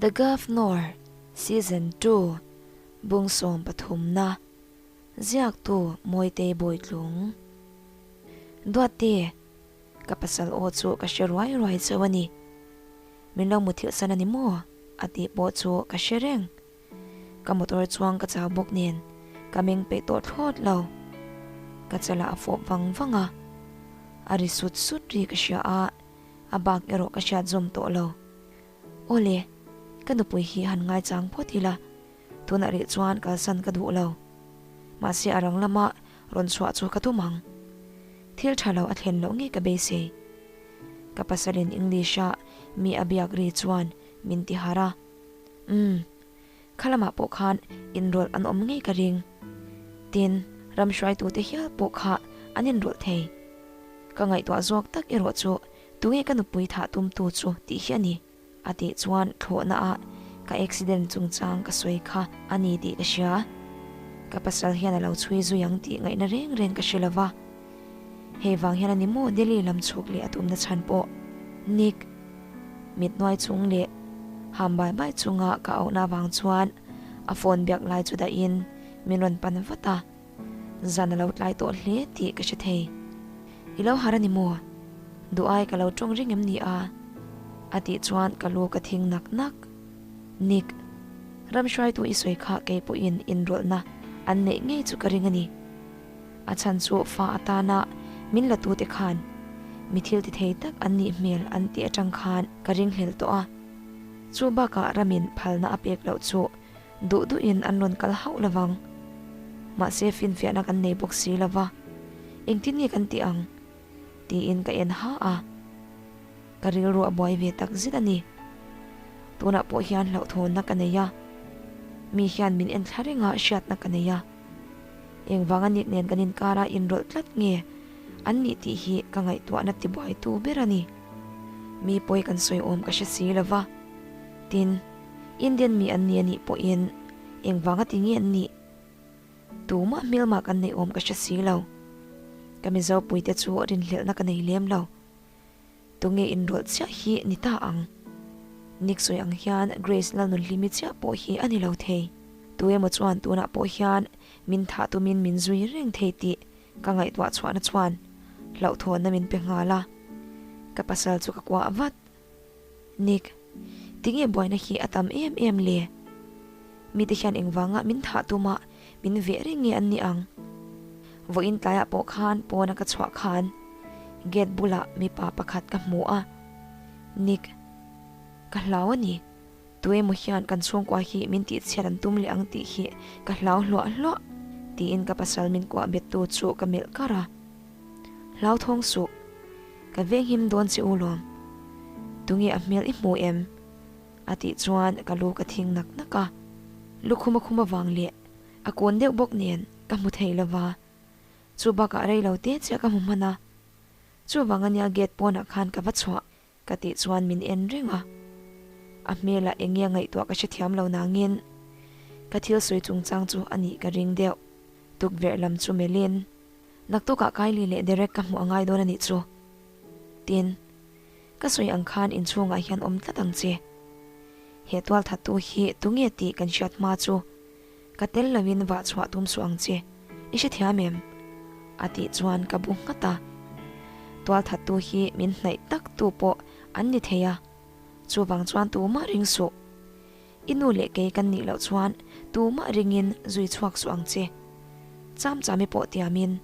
The Governor Season 2 Bung 13na Ziaktu Mawitei Bawitlung Duatte Ka pasal aw chu ka hre ruai ruai chauh a ni. Min lo muthilh san a ni maw? A tih pawh chu ka hre reng. Ka motor chuang ka chau bawk nen ka meng peih tawh thlawt lo. Ka chalah a fawp vang vang a, a ri sut sut ri ka hria a, a bak erawh ka hriat zawm tawh lo. Awle, ka nupui hi han ngaichang phawt ila, tunah rih chuan kalsan ka duh lo. Mahse a rang lama rawn chhuah chu ka tum ang. Thil tha lo a thlen loh ngei ka beisei. Ka pasalin English-a mi a biak ri chuan min ti harh a. Umm, kha lamah pawh khan inrawlh an awm ngei ka ring. Tin, ram hruaitute hial pawh kha an inrawlh thei. Ka ngaihtuah zawk tak erawh chu tunge ka nupui thah tumtu chu tih hi a ni. A tih chuan thlawhna ah ka accident chungchang ka sawi kha a ni tih ka hria. Ka pasal hian a lo chhui zui ang tih ngaihna reng reng ka hre lova. Hei vang hian a ni maw Delhi lam chhuk leh a tumna chhan pawh Nick mit hnuai chung leh ham bai bai chunga ka auhna vang chuan a phone biak lai chu dahin min rawn pan vat a, zan a lo tlai tawh hle tih ka hre thei. I lo har a ni maw? Duh ai ka lo tawng ring em ni a? A tih chuan ka lu ka thing nak nak. Nick, ram hruaitu i sawi kha kei pawhin inrawlhna an neih ngei chu ka ring a ni. A chhan chu fa atana min la tute khan mi thil ti thei tak an nih hmel an tih atang khan ka ringhlel tawh a. Chu bakah ramin phalna a pek loh chu duh duhin an rawn kal hauh lovang. Mahse finfiahna kan nei bawk si lova, engtin nge kan tih ang? tiin ka en ha a. Ka rilru a buai ve tak zet a ni. Tunah pawh hian hlauhthawnna ka nei a, mi hian min en thla reng a hriatna ka nei a. Engvanga nik nen kan inkara inrawlh tlat nge an nih tih hi ka ngaihtuahna tibuaitu ber a ni. Mi pawi kan sawi awm ka hre si lo va. Tin, Indian mi an ni a nih pawhin engvanga ti nge an nih? Tumah hmelmah kan neih awm ka hre si lo. Ka Mizo puite chu rinhlelhna ka nei lem lo. Tunge inrawlh chiah hi ni ta ang? Nick sawi ang hian Grace Lalnunhlimi chiah pawh hi a ni lo thei. Tu emaw chuan tunah pawh hian min thah tumin min zui reng thei tih ka ngaihtuah chhuahna chuan hlauhthawnna min pe nghal a. Ka pasal chu ka kuah vat. Nick, tinge buaina hi a tam em em le? Mite hian engvanga min thah tuma min veh reng nge an nih ang? Vawiin tlaiah pawh khan pawna ka chhuah khan gate bulah mipa pakhat ka hmu a, Nick, ka hlau a ni. Tuemaw hian kan chhungkua hi min tihchhiat an tum leh ang tih hi ka hlau hluah hluah, tiin ka pasal min kuah bettu chu ka melh kar a. Hlauthawng suh, ka venghim dawn che u lawm. Tunge a hmel i hmu em? A tih chuan ka lu ka thing nak nak a. Lukhum a khum avang leh a kawn deuh bawk nen ka hmu thei lova, chu bakah rei lo te chiah ka hmu hman a. Chuvang ania gate pawnah khan ka va chhuah ka tih chuan min en reng a. A hmelah eng nge ngaihtuah ka hrethiam lo nangin ka thil sawi chungchang chu a nih ka ring deuh. Tukverh lam chu melhin naktukah Kylie leh Derek ka hmuh a ngai dawn a nih chu. Tin, ka sawi ang khan inchhungah hian awm tlat ang che. He tualthattu hi tunge tih kan hriat hma chu ka tel loin vah chhuah tum suh ang che, i hrethiam em? A tih chuan ka bu nghat a. Tualthattu hi min hnaih tak tu pawh an ni thei a, chuvang chuan tumah ring suh. I nu leh kei kan nih loh chuan tumah ringin zui chhuak suh ang che. Cham chami pawh tiamin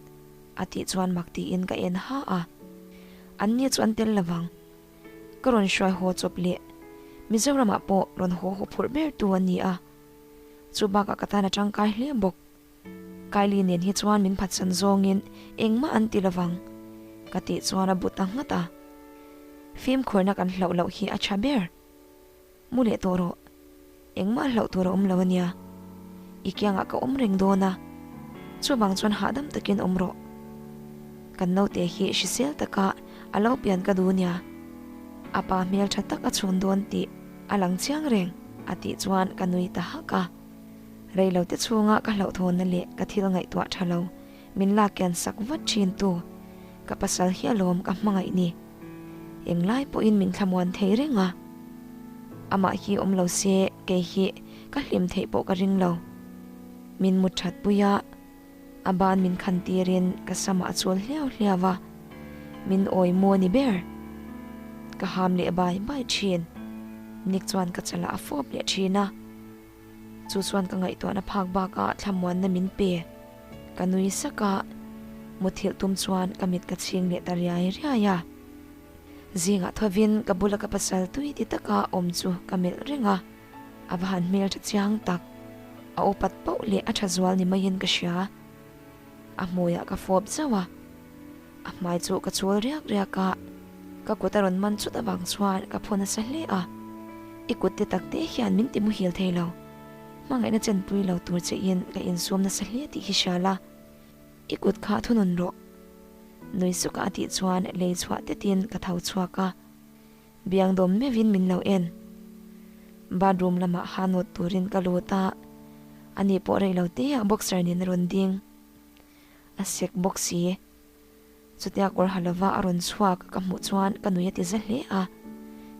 a tih chuan mak tiin ka en ha a. An ni chu an tel lovang. Ka rawn hruai haw chawp leh Mizoramah pawh rawn haw haw phurh ber tu an ni a. Chu bakah ka tan a tangkai hle bawk. Kylie nen hi chuan min phatsan zawngin engmah an ti lovang ka tih chuan a bu ta nghat a. Fimkhurna kan hlauh loh hi a tha ber. Mu leh tawh rawh. Engmah hlauh tur a awm lo a nia. I kiangah ka awm reng dawn a, chuvang chuan hahdam takin awm rawh. Kan naute hi hrisel taka a lo pian ka duh nia. A pa hmel tha tak a chhun dawn tih a lang chiang reng a tih chuan ka nui ta hak a. Reilote chhunga ka hlauhthawnna leh ka thil ngaihtuah tha lo min lak kian sak vat thin tu ka pasal hi alawm ka hmangaih ni. Englai pawhin min thlamuan thei reng a. Amah hi awm lo se kei hi ka hlim theih pawh ka ring lo. Min mut that pui a, a ban min khan tirin ka samah a chul hliau hliau a, min awi maw ni ber. Ka ham leh bai bai thin. Nick chuan ka chalah a fawp leh thin a. Chu chuan ka ngaihtuahna phak bakah thlamuanna min pe. Ka nui sak a, muthilh tum chuan ka mit ka chhing leh ta riai riai a. Zingah thovin ka bula ka pasal tui ti taka awm chu ka melh reng a, a va han hmel tha chiang tak. A upat pauh leh a tha zual ni maiin ka hria. A hmuiah ka fawp zauh a, a hmai chu ka chul riak riak a, ka kut a rawn man chut avang chuan ka phu nasa hle a, I kut te tak te hian min ti muhil thei lo, hmangaihna chenpui lo tur che in ka insum nasa hle tih hi hria la, I kut kha thunun rawh. Nui suka a tih chuan lei chhuah tetin ka tho chhuak a, biang dawm meuhin min lo en. Bathroom lamah ha nawt turin ka lut a, ani pawh rei lo te ah boxer nen a rawn ding. A sek bawk si. Chutia kawr ha lova a rawn chhuak ka hmuh chuan ka nui a ti za hle a,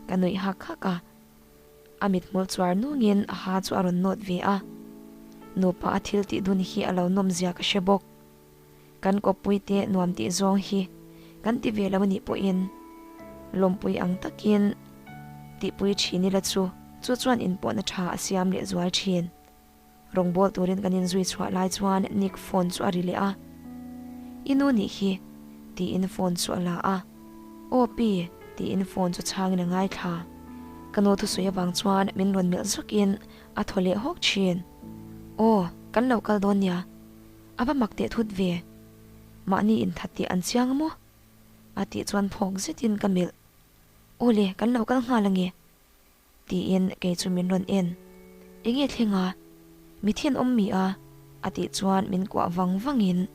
ka nuih hak hak a. A mithmul chuar nungin a ha chu a rawn nawt ve a, nupa a thil tih dun hi a lo nawm zia ka hre bawk. Kan kawppui te nuam tih zawng hi kan ti ve lo anih pawhin lawmpui ang takin tihpui thin ila chu chu chuan inpawhna tha a siam leh zual thin. Rawngbâwl turin kan inzui chhuah lai chuan Nick phone chu a ri leh a, I nu nih hi, tiin phone chu a la a. Aw pi, tiin phone chu chhangin a ngaithla. Ka nu thusawi avang chuan min rawn melh zawkin a thaw leh hawk thin. Aw, kan lo kal dawn nia. A va mak teh thut ve. Mahni inthat tih an chiang maw? A tih chuan phawk zetin ka melh. Aw le, kan lo kal nghal ange. Tiin kei chu min rawn en. Enge thleng a? Mi thin awm mi a? A tih chuan min kuah vang vangin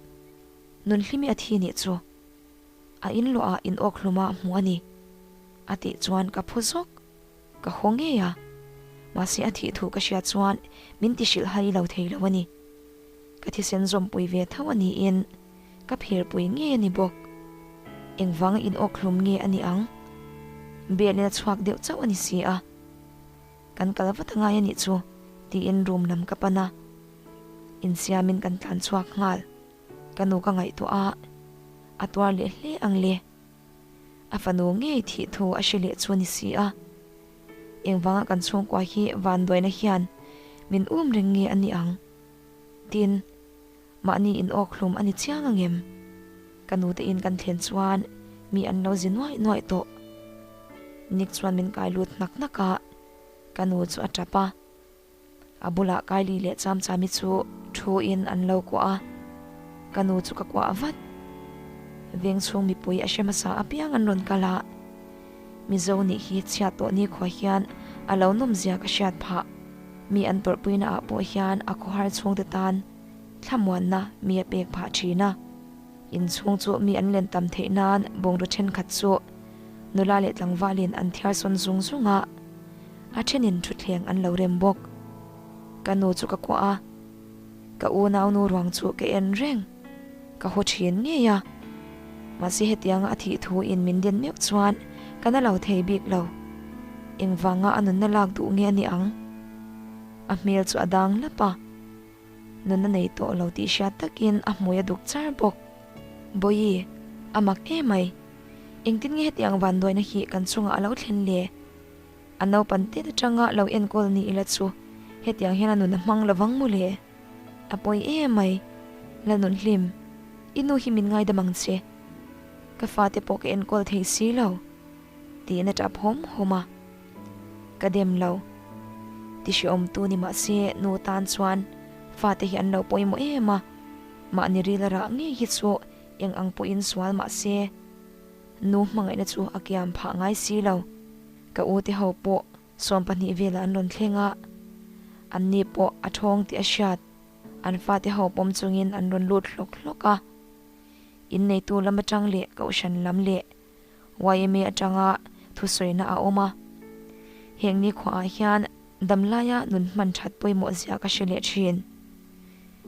Nunhlimi a thi nih chu. A in luah ah in awk hlum a hmu a ni. A tih chuan ka phu zawk. Ka haw ngei a. Mahse a thih thu ka hriat chuan min ti hrilh hai lo thei lo a ni. Ka thisen zawmpui ve tho a niin ka phirpui ngei a ni bawk. Engvanga in awk hlum nge a nih ang? Belin a chhuak deuh chauh a ni si a. Kan kal vat a ngai a nih chu tiin room lam ka pan a. Insiamin kan tlan chhuak nghal. Ka nu ka ngaihtuah a, a tuar leh hle ang le. A fanu ngei thih thu a hre leh chu a ni si a. Engvanga kan chhungkua hi vanduaina hian min um reng nge a nih ang? Tin, mahni in awk hlum a ni chiang angem? Ka nute in kan thlen chuan mi an lo zi nuaih nuaih tawh. Nick chuan min kai lut hnak hnak a, ka nu chu a tap a. A bulah Kylie leh Chamchami chu thu in an lo kuah a, ka nu chu ka kuah vat. Veng chhung mipui a hre hmasa apiang an rawn kal a, Mizo nih hi chhiat tawh nikhua hian a lo nawm zia ka hriat phah. Mi an tawrhpuina ah pawh hian a khawhar chhungte tan thlamuanna mi a pek phah thin a. Inchhung chu mi an len tam theih nan bungraw thenkhat chu nula leh tlangvalin an thiar sawn zung zung a, a thenin thutthleng an lo rem bawk. Ka nu chu ka kuah a, ka unaunu ruang chu ka en reng. Ka haw thin ngei a, mahse hetianga a thih thu in min den meuh chuan ka na lo thei bik lo. Engvanga a nunna lak duh nge a ni ang? A hmel chu a dang lap a. Nunna nei tawh lo tih hriat takin a hmui a duk char bawk. Bawihi, a mak em mai. Engtin nge hetiang vanduaina hi kan chungah a lo thlen le? A naupan tet atanga lo enkawl ni ila chu hetiang hian a nun a hmang lovang maw le? A pawi em mai. Lalnunhlim, i nu hi min ngaidam ang che. Ka fate pawh ka enkawl thei si lo. Tiin a tap hawm hawm a. Ka dem lo. Ti hreawmtu ni mah se nu tan chuan fate hi an lo pawimawh em a, mahni ril a rah ngei hi chu eng ang pawhin sual mah se nu hmangaihna chu a kiam phah ngai si lo. Ka u te ho pawh 12 velah an rawn thleng a, an ni pawh a thawng tih a hriat. An fate ho pawm chungin an rawn lut hlawk hlawk a. Inneitu lam atang leh kohhran lam leh Yma atanga thusawina a awm a. Heng nikhuaah hian damlaia nun hman that pawimawh zia ka hre leh thin.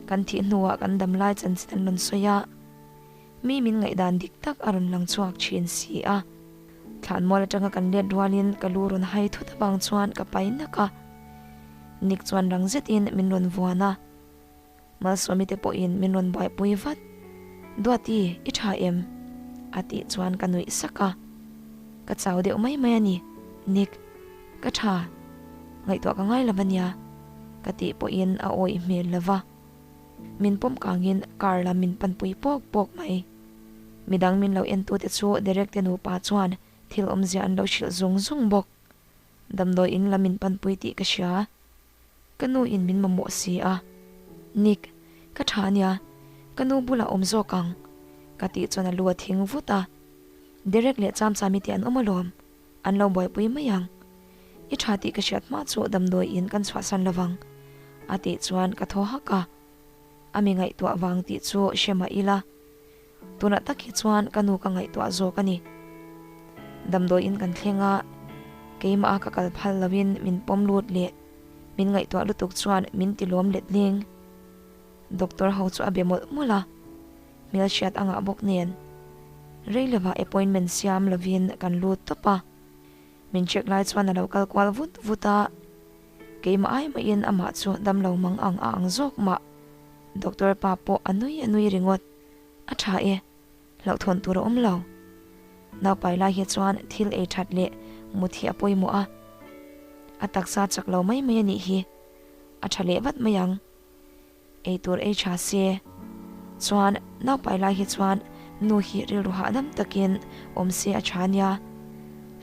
Kan thih hnuah kan damlai chanchin an rawn sawi a, mi min ngaihdan dik tak a rawn lang chhuak thin si a. Thlanmual atanga kan let rualin ka lu rawn hai thut avang chuan ka pai nak a. Nick chuan rang zetin min rawn vuan a. Malsawmi te pawhin min rawn buaipui vat. Duati, i tha em? A tih chuan ka nuih sak a. Ka chau deuh mai mai a ni, Nick. Ka tha. Ngaihtuah ka ngai lo a nia. Ka tih pawhin a awih hmel lo va. Min pawm kangin car lam min panpui pawk pawk mai. Midang min lo entute chu Derek te nupa chuan thil awmzia an lo hrilh zung zung bawk. Damdawi in lam min panpui tih ka hria. Ka nu in min mamawh si a. Nick, ka tha ania, ka nu bulah awm zawk ang, ka tih chuan a lu a thing vut a. Derek leh Chamchami te an awm alawm, an lo buaipui mai ang. I tha tih ka hriat hma chu damdawi in kan chhuahsan lovang, a tih chuan ka thaw hak a. A mi ngaihtuah vang tih chu hre mah ila, tunah tak hi chuan ka nu ka ngaihtuah zawk a ni. Damdawiin kan thleng a, keimah a ka kal phal loin min pawm lut leh min ngaihtuah lutuk chuan min ti lawm let ling. Doctor ho chu a be mawlh mawlh a, hmelhriat a ngah bawk nen rei lova appointment siam lovin kan lut tawp a. Min check lai chuan a lo kal kual vut vut a. Keimah ai mahin amah chu damlo mang ang a ang zawk mah. Doctor pa pawh a nui a nui ringawt. A tha e, hlauhthawn tur a awm lo. Naupai lai hi chuan thil ei that leh mut hi a pawimawh a. A taksa chak lo mai mai a nih hi. A tha leh vat mai ang. Ei tur ei tha se. Chuan naupai lai hi chuan nu hi rilru hahdam takin awm se a tha nia.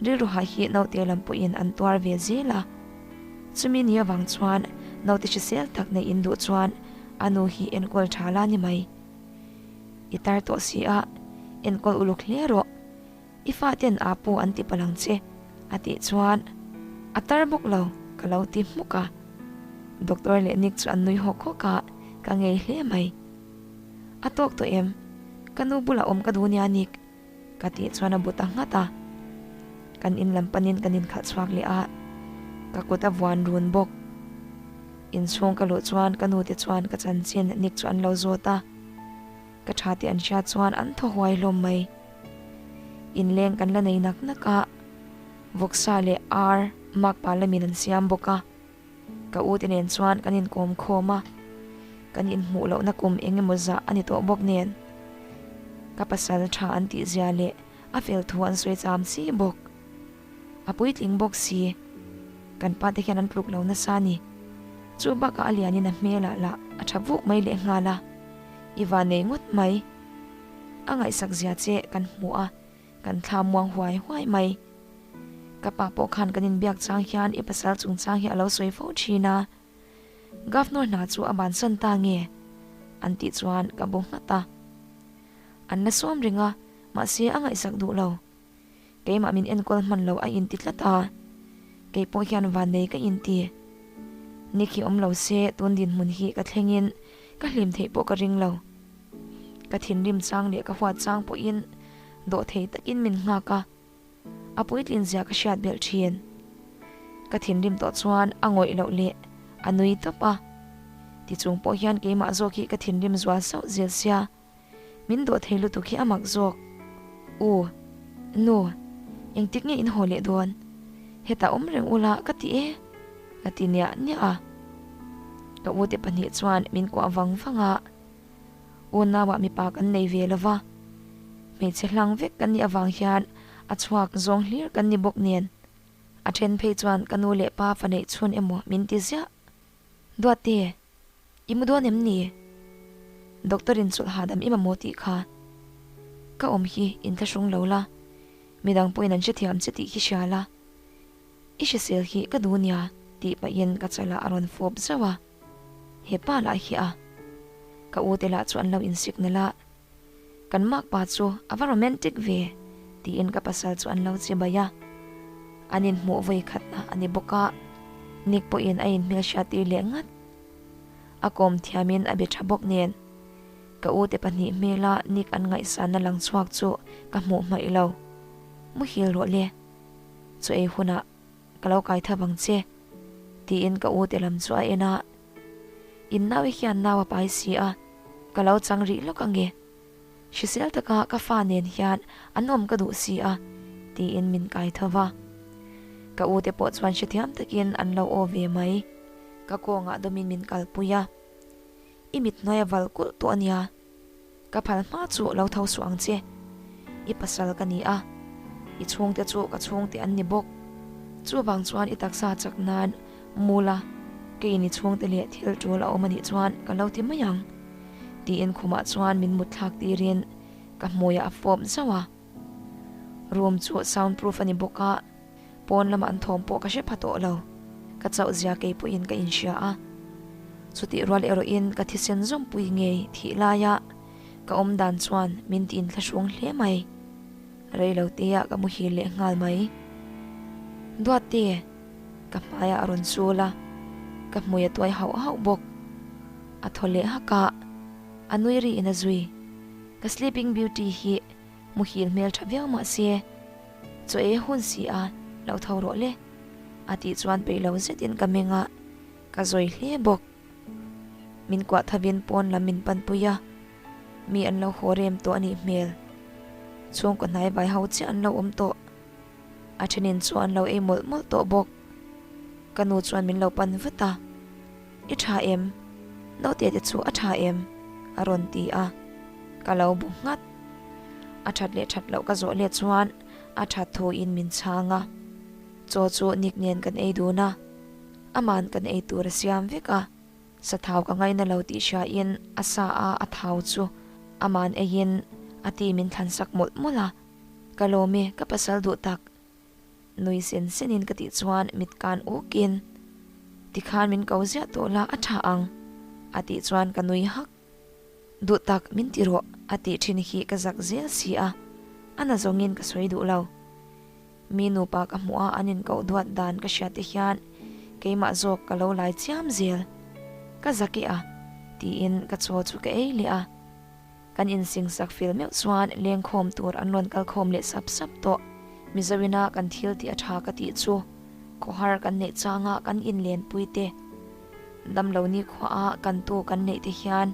Rilru hah hi naute lam pawhin an tuar ve zel a. Chumi ni avang chuan naute hrisel tak neih in duh chuan a nu hi enkawl tha la ni mai. I tar tawh si a, enkawl uluk hle rawh. I faten aa pu an ti palh ang che, a tih chuan a tar bawk lo ka lo ti hmuk a. Doctor leh Nick chu an nui hawk hawk a, ka ngei hle mai. A tawk tawh em? Ka nu bulah awm ka duh nia Nick, ka tih chuan a bu ta nghat a. Kan in lam panin kan inkhalh chhuak leh a, ka kut a vuan run bawk. Inchhung ka luh chuan ka nu te chuan ka chanchin Nick chu an lo zawt a. Ka tha tih an hriat chuan an thaw huai hlawm mai. Inleng kan la nei nak nak a, vawksa leh ar makpa lamin an siam bawk a. Ka u te nen chuan kan inkawm khawm a, kan inhmuh lohna kum eng emaw zah a ni tawh bawk nen. Ka pasal tha an tih zia leh a fel thu an sawi cham chi bawk. A puitling bawk si. Kan pa te hian an tluk lo nasa a ni. Chu bakah a lianin a hmelah lah a tha vuk mai lehnghal a. I va nei ngawt mai. A ngaihsak zia che kan hmu a, kan thla muang huai huai mai. Ka pa pawh khan kan inbiak chang hian i pasal chungchang hi a lo sawi fo thin a. Governor hna chu a bansan ta nge? An tih chuan ka bu nghat a. An la sawm reng a, mahse a ngaihsak duh lo. Keimah min enkawl hman lo a inti tlat a, kei pawh hian vannei ka inti. Nick hi awm lo se tun dinhmun hi ka thlengin ka hlim theih pawh ka ring lo. Ka thinrim chang leh ka huat chang pawhin dawh thei takin min nghak a, a puitlin zia ka hriat belh thin. Ka thinrim tawh chuan a ngawih loh leh a nui tawp a, tichung pawh hian keimah zawk hi ka thinrim zual sauh zel sia. Min dawh thei lutuk hi a mak zawk. U, nu, engtik nge in haw leh dawn? Hetah awm reng ula ka ti e, ka ti niah niah a. Ka ute pahnih chuan min kuah vang vang a. Unauah mipa kan nei ve lo va, hmeichhe hlang vek kan nih avang hian a chhuak zawng hlir kan ni bawk nen. A then phei chuan ka nu leh pa fa neih chhun emaw min ti ziah. Duatte, i mu dawn em ni? Doctor in chawlh hahdam i mamawh tih kha. Ka awm hi inthlahrung lo la, midang pawhin an hrethiam che tih hi hria la. I hrisel hi ka duh nia tih pahin ka chalah a rawn fawp zauh a. He pa lah hi a. Ka u te lah chu an lo insik nalh a. Kan makpa chu a va romantic ve tiin ka pasal chu an lo che bai a. An inhmuh vawi khatna a ni bawk a, Nick pawhin a inhmelhriat tir leh ngat. A kawm thiamin a be tha bawk nen. Ka u te pahnih hmela Nick an ngaihsanna lang chhuak chu ka hmuh hmaih lo. Muhil rawh le. Chaw ei hunah ka lo kai thap ang che tiin ka u te lam chu a en a. In nau i hian nau a pai si a, ka lo chang rih lawk ange. Hrisel taka ka fa nen hian an awm ka duh si a, tiin. Tiin min kai tho va. Ka u te pawh chuan hrethiam takin an lo aw ve mai. Ka kawngah dawmin min kalpui a. I mit hnuai a val kulh tawh a nia. Ka phal hma chu lo tho suh ang che. I pasal ka ni a, i chhungte chu ka chhungte an ni bawk. Chuvang chuan i taksa chak nan mu la, keiin i chhungte leh thil tul a awm a nih chuan ka lo ti mai ang, tiin khumah chuan min mut thlak tirin ka hmuiah a fawp zauh a. Room chu sound proof a ni bawk a, Pawn lama an thawm pawh ka hre pha tawh lo. Ka chauh zia kei pawhin ka inhria a. Chutih rual erawhin ka thisen zawmpui ngei thih laia ka awm dan chuan min ti inthlahrung hle mai. Rei lo teah ka muhil leh nghal mai. Duatte, ka hmaiah a rawn chul a, ka hmui a tuai hauh hauh bawk. A thaw leh hak a, a nui riin a zui. Ka sleeping beauty hi muhil hmel tha viau mah se, Chaw ei a hun si a, lo tho rawh le. A tih chuan peih lo zetin ka meng a, ka zawi hle bawk. Min kuah thavin pawn lam min panpui a, mi an lo haw rem tawh a nih hmel. Chhungkaw hnai vai ho chiah an lo awm tawh. A thenin chu an lo ei mawlh mawlh tawh bawk. Ka nu chuan min lo pan vat a, I tha em? Naute te chu a tha em? A rawn ti a, ka lo bu nghat. A that leh that loh ka zawh let chuan a that thu in min chhang a. Chaw chu Nick nen kan ei dun a, aman kan ei tur a siam vek a. Sathau ka ngaina lo tih hria in a sa a a thau chu aman ei in a ti min thlan sak mawlh mawlh a. Ka lawm e ka pasal duh tak. Nui sen sen in ka tih chuan mit kan uk in tikhan min ko ziah tawh la a tha ang a tih chuan ka nui hak. Duh tak min ti rawh a tih thin hi ka zak zel si a, a na zawngin ka sawi duh lo. Mi nupa ka hmuh a an inkoh duat dan ka hriat te hian keimah zawk ka lo lai chiam zel. Ka zak e a tiin ka chaw chu ka ei leh a. Kan insingsak fel meuh chuan lengkhawm tur an rawn kal khawm leh sap sap tawh. Mizoina kan thil tih a tha ka tih chu khawhar kan neih changa kan inlenpui te, damlo nikhuaah kan tu kan neih te hian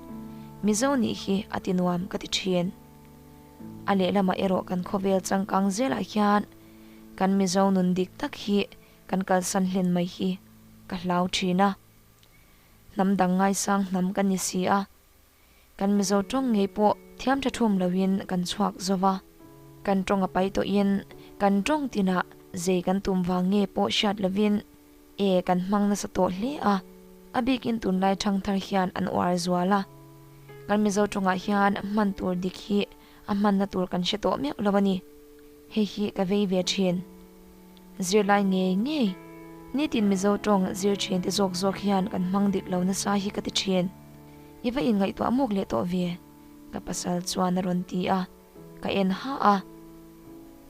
Mizo nih hi a ti nuam ka ti thin. A lehlamah erawh kan khawvel changkang zelah hian kan Mizo nun dik tak hi kan kalsan hlen mai hi ka hlau thin a. Hnam dang ngaisang hnam kan ni si a. Kan Mizo tawng ngei pawh thiam tha thum loin kan chhuak zo va, kan tawng a pai tawhin kan tawng tinah zei kan tum vang nge pawh hriat lovin e kan hmang nasa tawh hle a, a bikin tunlai thangthar hian an uar zual a. Kan Mizo tawngah hian hman tur dik hi a hmanna tur kan hre tawh meuh lo a ni. Hei hi ka vei ve thin. Zirlai ngei ngei, nitin Mizo tawng zir thin te zawk zawk hian kan hmang dik lo nasa hi ka ti thin. I va inngaihtuah muk leh tawh ve? Ka pasal chuan a rawn ti a, ka en ha a.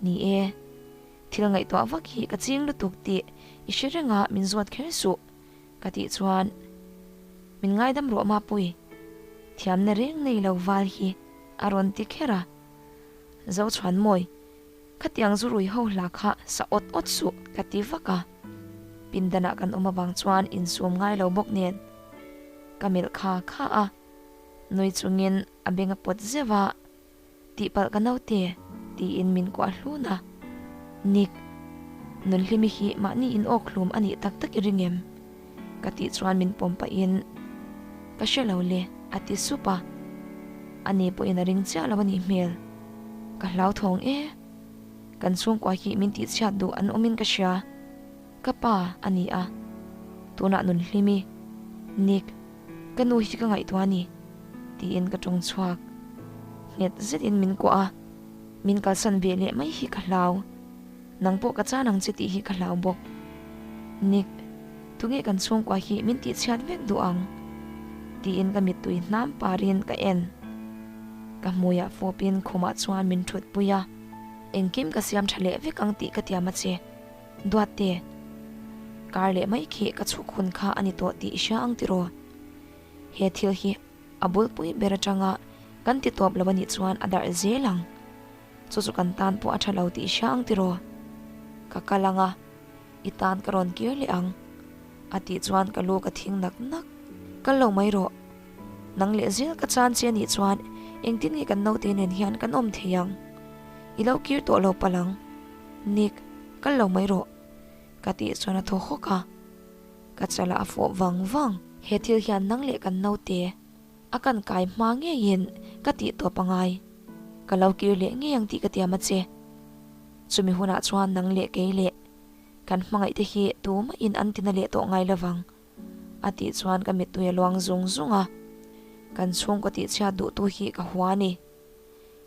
Ni e, thil ngaihtuah vak hi ka ching lutuk tih i hre reng a min zawt kher suh ka tih chuan min ngaidam rawh Mapui, thiamna reng nei lo val hi a rawn ti kher a. Zochhuanmawi, Khatiang zu rui ho hla kha sa awt awt suh ka ti vak a, pindanah kan awm avang chuan insum ngai lo bawk nen ka melh kha kha a, nui chungin a beng a pawt zeuh a, Tihpalh ka naute tiin min kuah hlun a, Nick, Nunhlimi hi mahni in awk hlum a nih tak tak i ring em? Ka tih chuan min pawm pahin Ka hre lo le a ti sup a, ani pawhin a ring chiah lo a nih hmel. Ka hlauthawng e. Kan chhungkua hi min tihchhiat duh an awmin ka hria. Ka pa a ni a, tunah nun hlim i. Nick, ka nu hi ka ngaihtuah a ni, tiin ka tawng chhuak. Nghet zetin min kuah a, min kalsan ve leh mai hi ka hlau. Nang pawh ka chan ang che tih hi ka hlau bawk. Nick, tunge kan chhungkua hi min tihchhiat vek duh ang? Tiin ka mittui hnam parin ka en. Ka hmuiah fawpin khumah chuan min thutpui a, engkim ka siam tha leh vek ang tih ka tiam a che. Duatte, kar leh mai khi ka chhuk hun kha a ni tawh tih i hria ang tiraw? He thil hi a bulpui ber atanga kan ti tawp lo a nih chuan a darh zel ang. Chu chu kan tan pawh a tha lo tih i hria ang tiraw? Ka kal ang a, i tan ka rawn kir leh ang. A tih chuan ka lu ka thing nak nak. Kal lo mai rawh. Nang leh zel ka chan che a nih chuan engtin nge kan naute nen hian kan awm thei ang? I lo kir tawh lo palh ang. Nick, kal lo mai rawh, ka tih chuan a thaw hawk a. Ka chalah a fawh vang vang. He thil hian nang leh kan naute a kan kai hma ngeiin ka tih tawp a ngai. Ka lo kir leh ngei ang tih ka tiam a che. Chumi hunah chuan nang leh kei leh kan hmangaih te hi tumahin an tina leh tawh ngai lovang. A tih chuan ka mittui a luang zung zung a. Kan chhungkaw tihchhiat duhtu hi ka hua a ni.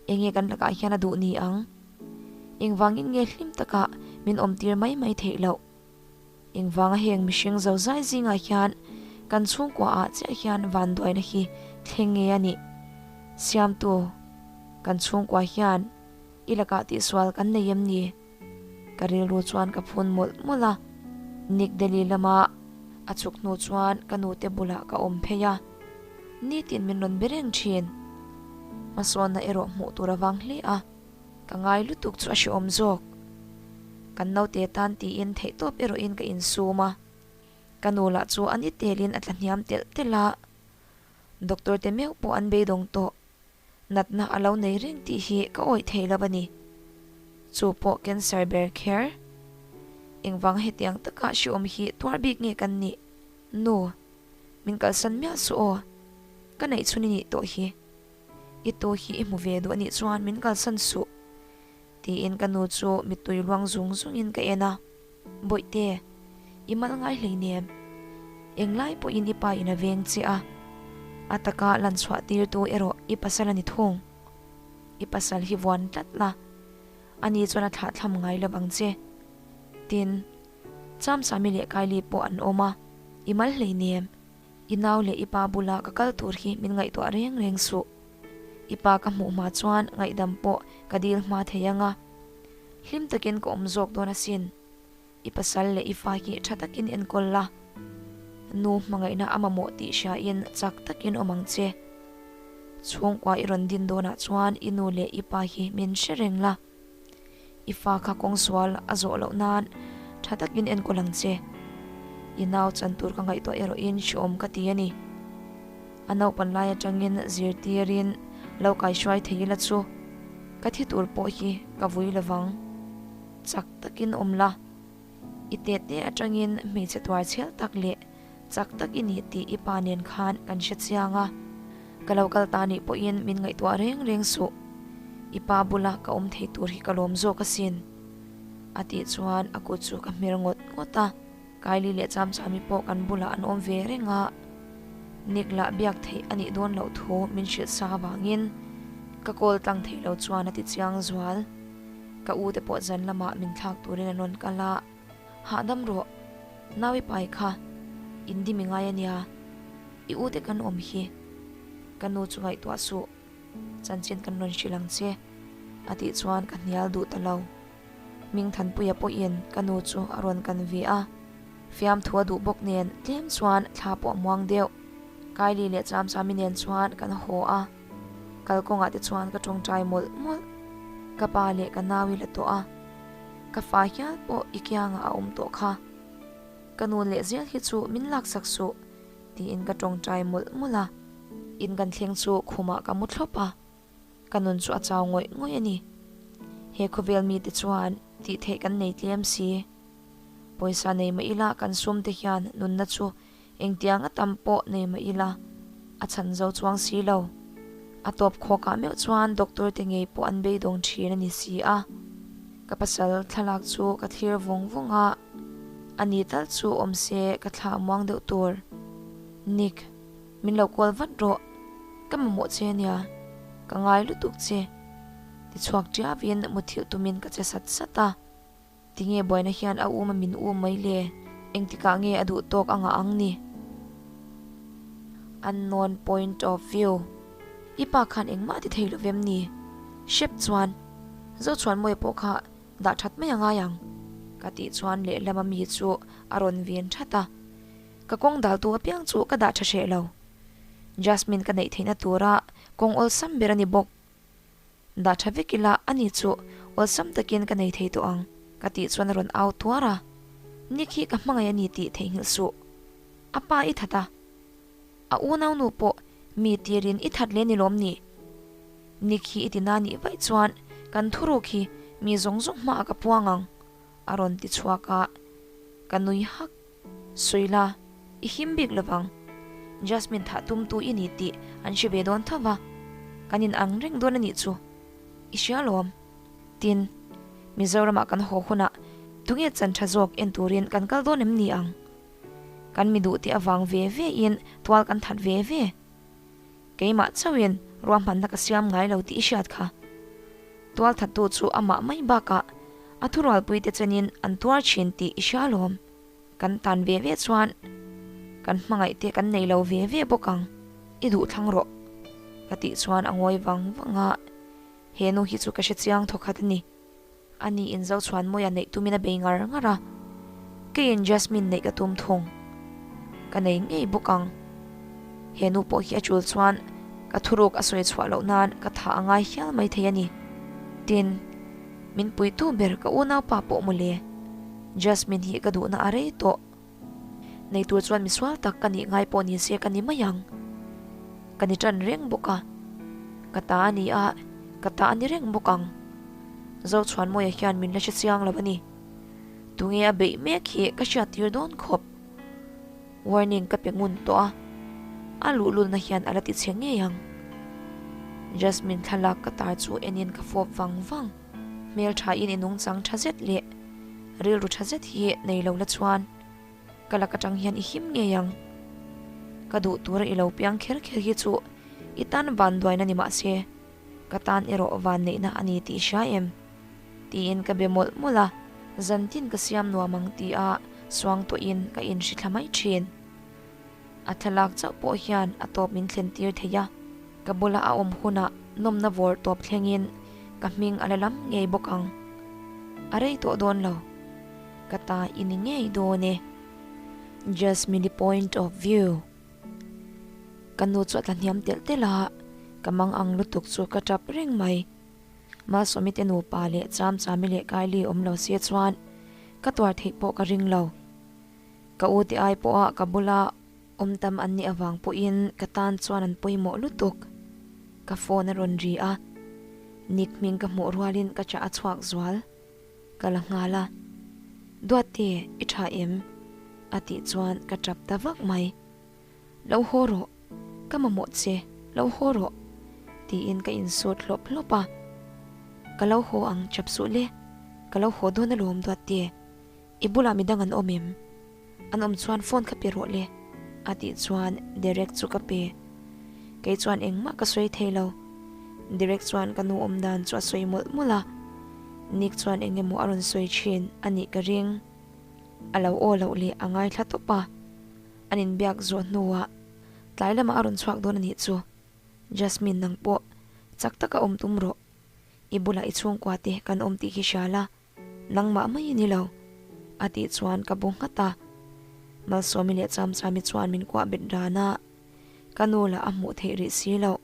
Enge kan lakah hian a duh ni ang? Engvangin nge hlim taka min awmtir mai mai theih loh? Engvanga heng mihring zozai zingah hian kan chhungkua ah chiah hian vanduaina hi thleng nge a nih? Siamtu, kan chhungkua hian i lakah tihsual kan nei em ni? Ka rilru chuan ka phun mawlh mawlh a. Nick Delhi lama a chhuk hnu chuan ka nute bulah ka awm phei a. Nitin min rawn be reng thin. Hmasawnna erawh hmuh tur avang hle a. Ka ngai lutuk chu a hrehawm zawk. Kan naute tan tiin theihtawp erawhin ka insum a. Ka nu lah chu a ni telin a tla hniam telh telh a. Doctor te meuh pawh an beidawng tawh. Natna a lo nei reng tih hi ka awih thei lo a ni. Chu pawh cancer ber kher. Engvang hetiang taka hrehawm hi tuar bik nge kan nih? Nu, min kalsan miah suh aw. Ka neih chhun i nih tawh hi. I tu hi i hmu ve duh anih chuan min kalsan suh, tiin ka nu chu mittui luang zung zungin ka en a. Bawihte, i mal ngai hleinem. Englai pawhin i pa in a veng che a, a taka lan chhuah tirtu erawh i pasal a ni thung. I pasal hi vuan tlat la, ani chuan a thlahthlam ngai lo vang che. Tin, Chamchami leh Kylie pawh an awm a, i mal hleinem. I nau leh i pa bula ka kal tur hi min ngaihtuah reng reng suh. I pa ka hmuh hma chuan ngaihdam pawh ka dil hma thei ang a. Hlim takin ka awm zawk dawn asin. I pasal leh i fa hi tha takin enkawl la. Nu hmangaihna a mamawh tih hriain chak takin awm ang che. Chhungkua i rawn din dawnah chuan i nu leh i pa hi min hre reng la. I fa kha kawng sual a zawh loh nan tha takin enkawl ang che. I nau chan tur ka ngaihtuah erawhin hreawm ka ti a ni. A naupan lai atangin zirtirin lo kaihruai thei ila chu ka thi tur pawh hi ka vui lovang. Chak takin awm la. I tete atangin hmeichhe tuar chhel tak leh chak tak i ni tih i pa nen khan kan hre chiang a. Ka lo kal ta nih pawhin min ngaihtuah reng reng suh. I pa bula ka awm thei tur hi ka lawm zawk asin. A tih chuan a kut chu ka hmer ngawt ngawt a. Kylie leh Chamchami pawh kan bulah an awm ve reng a. Nick lah biak theih a nih dawn loh thu min hrilh sa avangin ka call tlang theih lo chuan a ti chiang zual. Ka u te pawh zan lamah min thlak turin an rawn kal a. Hahdam rawh, nau i pai kha in dim i ngai a nia, i u te kan awm hi ka nu chu ngaihtuah suh, chanchin kan rawn hrilh ang che a tih chuan ka hnial duh ta lo. Hmingthanpuia pawhin ka nu chu a rawn kan ve a, fiamthu a duh bawk nen tlem chuan thla pawh a muang deuh. Kylie leh Chamchami nen chuan kan haw a. Kalkawngah te chuan ka tawngtai mawlh mawlh. Ka pa leh ka nau i la tawh a, ka fa hial pawh i kiangah a awm tawh kha. Ka nu leh zel hi chu min laksak suh tiin ka tawngtai mawlh mawlh a. In kan thleng chu khumah ka mu thlawp a, ka nun chu a chau ngawih ngawih a ni. He khawvel mite chuan tih theih kan nei tlem si. Pawisa nei mah ila kan sum te hian nunna chu Engtiang a tam pawh nei mah ila, a chhan zo chuang si lo. A tawp khawkah meuh chuan doctor te ngei pawh an beidawng thin a ni si a. Ka pasal thlalak chu ka thlir vawng vawng a, a ni tal chu awm se ka thlah muang deuh tur. Nick, min lo call vat rawh, ka mamawh che ania, ka ngai lutuk che, tichhuak tiavin muthilh tumin ka che sat sat a. Tinge buaina hian a um a min um mai le? Engtikah nge a duh tawk anga ang ni? Unknown point of view. I pa khan engmah a ti thei lo vem ni? Hrep chuan Zochhuanmawia pawh kha dah that mai a ngai ang ka tih chuan lehlam a mi chu a rawn ven that a. Ka kawng daltu apiang chu ka dah tha hreh lo. Jasmine ka neih theihna tura kawng awlsam ber a ni bawk. Dah tha vek ila a ni chu awlsam takin ka nei thei tawh ang ka tih chuan a rawn au tuar a, Nick hi ka hmangaih a ni tih theihnghilh suh. A pa i that a, a unau nu pawh mi tirin i that leh ni lawm ni? Nick hi i tina nih vaih chuan kan thuruk hi Mi zawng zawng hmaah ka puang ang, a rawn ti chhuak a, ka nui hak. Sawi la, i him bik lovang. Jasmine thah tumtu i ni tih an hre ve dawn tho va, kan in ang reng dawn a nih chu. I hria lawm. Tin, Mizoramah kan haw hunah tunge chan tha zawk en turin kan kal dawn em ni ang? Kan mi duh tih avang ve ve in tual kan that ve ve. Keimah chauhin ruahmanna ka siam ngai lo tih i hriat kha. Tual thattu chu amah mai bakah a thurualpuite chenin an tuar thin tih i hria lawm. Kan tan ve ve chuan kan hmangaih te kan nei lo ve ve bawk ang, i duh thlang rawh ka tih chuan a ngawi vang vang a, he nu hi chu ka hre chiang thawkhat a ni. Ani in Zochhuanmawia neih tumin a bei ngar ngar a, keiin Jasmine neih ka tum thung. Ka nei ngei bawk ang. He nu pawh hi a chul chuan ka thuruk a sawi chhuah loh nan ka thah a ngai hial mai thei a ni. Tin, min puitu ber ka unaupa pawh mawle. Jasmine hi ka duhna a rei tawh. Nei tur chuan misual tak ka nih ngai pawh ni se ka ni mai ang. Ka ni tan reng bawk a. Ka ta a ni a, ka ta a ni reng bawk ang. Zochhuanmawia hian min la hre chiang lo a ni. Tunge a beih mek hi ka hriat tir dawn khawp. Warning ka pe ngun tawh a, a luhlulna hian a la ti chhe ngei ang. Jasmine thlalak ka tar chu enin ka fawp vang vang. Hmeltha in i nungchang tha zet leh rilru tha zet hi nei lo la chuan ka lak atang hian i him ngei ang. Ka duh tura i lo piang kher kher hi chu i tan vanduaina ni mah se, ka tan erawh vanneihna a ni tih hria em? Tiin ka be mawlh mawlh a, zantin ka siam nuam ang tia suang tawhin ka inhri thla mai thin. A thlalak chauh pawh hian a tawp min thlen tir thei a, ka bula a awm hunah nawmna vawr tawp thlengin ka hming a la lam ngei bawk ang. A rei tawh dawn lo. Ka ta i ni ngei dawn e. Jasmine point of view. Ka nu chu a tla hniam telh telh a, ka mang ang lutuk chu ka tap reng mai. Malsawmi te nupa leh Chamchami leh Kylie awm lo se chuan ka tuar theih pawh ka ring lo. Ka u te ai pawha ka bula awm tam an nih avang pawhin ka tan chuan an pawimawh lutuk. Ka phone a rawn ri a, Nick hming ka hmuh rualin ka chah a chhuak zual. Ka la nghal a, Duatte, i tha em? a tih chuan ka tap ta vak mai. Lo haw rawh, ka mamawh che, lo haw rawh, tiin ka insut hlawp hlawp a. Ka lo haw ang chap suh le, ka lo haw dawn alawm Duatte. I bulah midang an awm em? An awm chuan phone kha pe rawh le, a tih chuan Derek chu ka pe. Kei chuan engmah ka sawi thei lo. Derek chuan ka nu awm dan chu a sawi mawlh mawlh a. Nick chuan eng emaw a rawn sawi thin a nih ka ring. A lo aw loh leh a ngaithla tawp a. An inbiak zawh hnuah tlai lamah a rawn chhuak dawn a nih chu. Jasmine nang pawh chak taka awm tum rawh. I bulah i chhungkua te kan awm tih hi hria la. Nangmah mai i ni lo, a tih chuan ka bu nghat a. Malsawmi leh Chamchami chuan min kuah bet ran a, ka nu lah a hmuh theih rih si loh.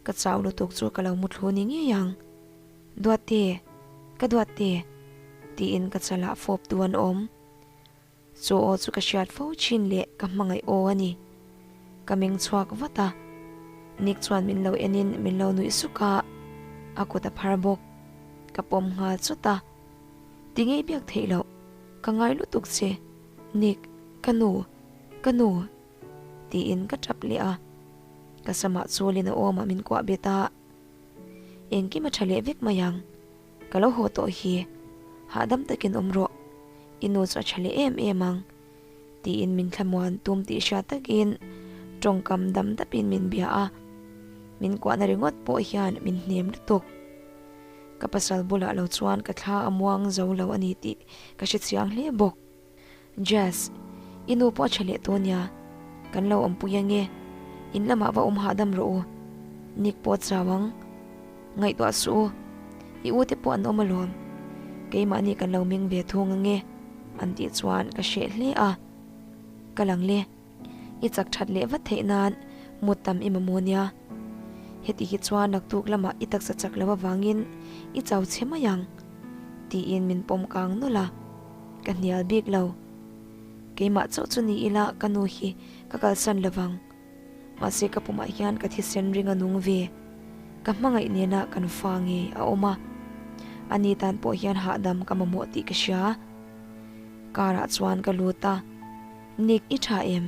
Ka chau lutuk chu ka lo muthlu ni ngei ang. Duatte, ka duatte, tiin ka chalah fawp tu an awm. Chu aw chu ka hriat fo thin leh ka hmangaih aw a ni. Ka meng chhuak vat a, Nick chuan min lo enin min lo nuih suk a, a kut a phar bawk. Ka pawm nghal chawt a, Ti ngei biak theih loh, ka ngai lutuk che, Nick, ka nu, ka nu, tiin ka tap leh a. Ka samah chulin a awmah min kuah bet a, Engkim a tha leh vek mai ang. Ka lo haw tawh hi, hahdam takin awm rawh, i nu chu a tha leh em em ang, tiin min thlamuan tum tih hriat takin tawngkam dam dapin min bia a, min kuahna ringawt pawh hian min hnem lutuk. Ka pasal bulah lo chuan ka thla a muang zo lo a ni tih ka hre chiang hle bawk. Jazz, i nu pawh a tha leh tawh nia, kan lo awmpui ange, in lamah va awm hahdam rawh u, Nick pawh a chau ang, ngaihtuah suh u, i u te pawh an awm alawm, keimahni kan lo meng ve thung ange, an tih chuan ka hreh hle a, ka lang le, i chak that leh vat theih nan mut tam i mamawh nia, heti hi chuan naktuk lamah i taksa chak lo avangin i chau chhe mai ang, tiin min pawm kang nawlh a. Ka hnial bik lo. Keimah chauh chu ni ila ka nu hi ka kalsan lovang. Mahse ka pumah hian ka thisen ring a nung ve. Ka hmangaih nena kan fa ngei a awm a. Ani tan pawh hian hahdam ka mamawh tih ka hria. Car ah chuan ka lut a, Nick i tha em?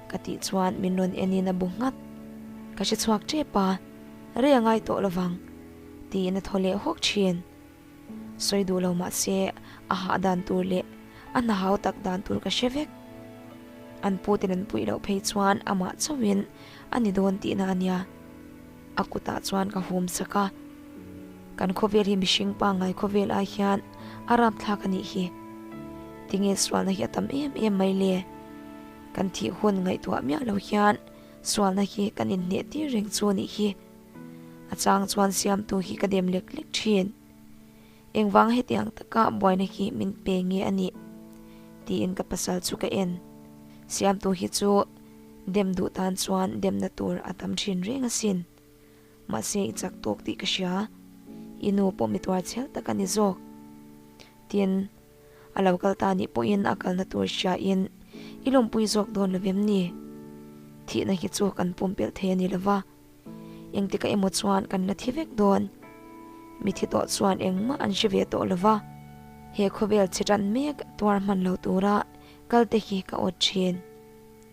Ka tih chuan min rawn en in a bu nghat. Ka hre chhuak tep a, rei a ngai tawh lovang tiin a thaw leh hawk thin. Sawi duh lo mah se a hah dan tur leh a hna hau tak dan tur ka hre vek. An pu ten an puih loh phei chuan amah chauhin a ni dawn tihna a nia. A kutah chuan ka hum sak a, Kan khawvel hi mihring pangngai khawvel ai hian a rapthlak a nih hi. Tinge sualna hi a tam em em mai le? Kan thih hun ngaihtuah miah lo hian sualna hi kan inhneh tir reng chu a nih hi. A chang chuan siamtu hi ka dem lek lek thin. Engvang hetiang taka buaina hi min pe nge a nih? tiin ka pasal chu ka en. Siamtu hi chu dem duh tan chuan demna tur a tam thin reng asin. Mahse i chak tawk tih ka hria. I nu pawh mi tuar chhel tak a ni zawk. Tin, a lo kal ta nih pawhin a kalna tur hriain i lawmpui zawk dawn lo vem ni? Thihna hi chu kan pumpelh thei a ni lova. Engtikah emaw chuan kan la thi vek dawn. Mithi tawh chuan engmah an hre ve tawh lo va, he khawvel chhe tan mek tuar hman lo tura kal te hi ka awt thin.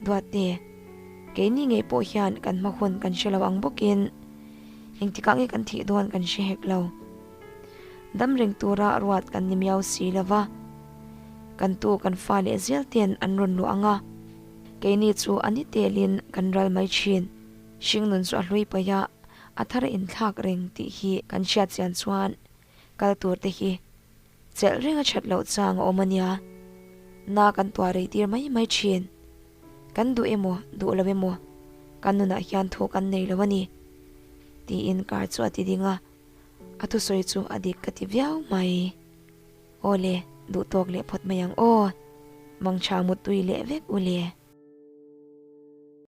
Duatte, keini ngei pawh hian kan hma hun kan hre lo ang bawkin engtikah nge kan thih dawn kan hre hek lo. Dam reng tura ruat kan ni miau si lo va, kan tu kan fa leh zel ten an rawn luah ang a, keini chu a ni telin kan ral mai thin. Hringnun chu a hlui paih a, a thar a inthlak reng tih hi kan hriat chian chuan kal tur te hi chelh reng a that loh chang a awm a nia. Na kan tuah rei tir mai mai thin. Kan duh emaw duh lo emaw kan nunah hian thu kan nei lo a ni tiin car chu a ti ding a, a thusawi chu a dik ka ti viau mai. Awle, duh tawk leh phawt mai ang aw, mangtha muttui leh vek u le.